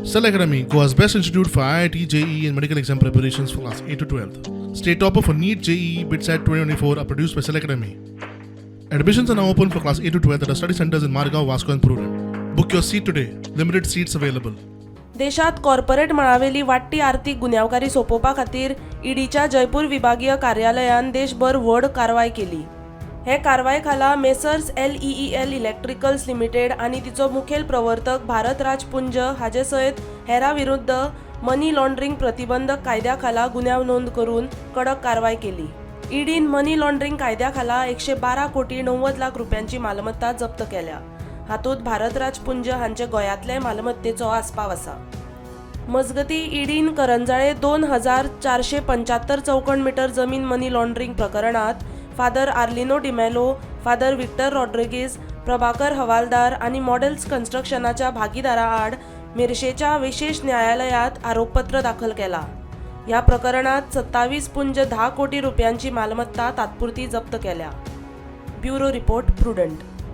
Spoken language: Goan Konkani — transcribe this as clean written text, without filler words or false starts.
Cell Academy, Goa's best institute for IIT, JEE, and medical exam preparations for class 8 to 12. State topper for NEET, JEE, BITSAT 2024 are produced by Cell Academy. Admissions are now open for class 8 to 12 at our study centers in Margao, Vasco, and Prudent. Book your seat today. Limited seats available. देशात कॉर्पोरेट मळावेली वाडटी आर्थीक गुन्यांवकारी सोंपोवपा खातीर ईडीच्या जयपूर विभागीय कार्यालयान देशभर व्हड कारवाय केली. हे कारवाये खाला मेसर्स एलईईएल इलेक्ट्रिकल्स लिमिटेड आनी तिचो मुखेल प्रवर्तक भारत राज पुंज हाजे सयत हेरां विरुद्ध मनी लॉन्ड्रिंग प्रतिबंधक कायद्या खाला गुन्यांव नोंद करून कडक कारवाय केली. ईडीन मनी लॉन्ड्रिंग कायद्या खाला 112 कोटी 90 लाख रुपयांची मालमत्ता जप्त केल्या. हातूंत भारतराज पुंज हांचे गोंयांतले मालमत्तेचो आस्पाव आसा. मजगती, ईडीन करंजाळे 2475 चौखण मिटर जमीन मनी लॉन्ड्रिंग प्रकरणात फादर आर्लिनो डिमेलो, फादर विक्टर रॉड्रिगीज, प्रभाकर हवालदार आनी मॉडेल्स कन्स्ट्रक्शनाच्या भागीदारा आड मेरशेच्या विशेश न्यायालयात आरोपपत्र दाखल केला. ह्या प्रकरणात 27.10 कोटी रुपयांची मालमत्ता तात्पुरती जप्त केल्या. Bureau report, Prudent.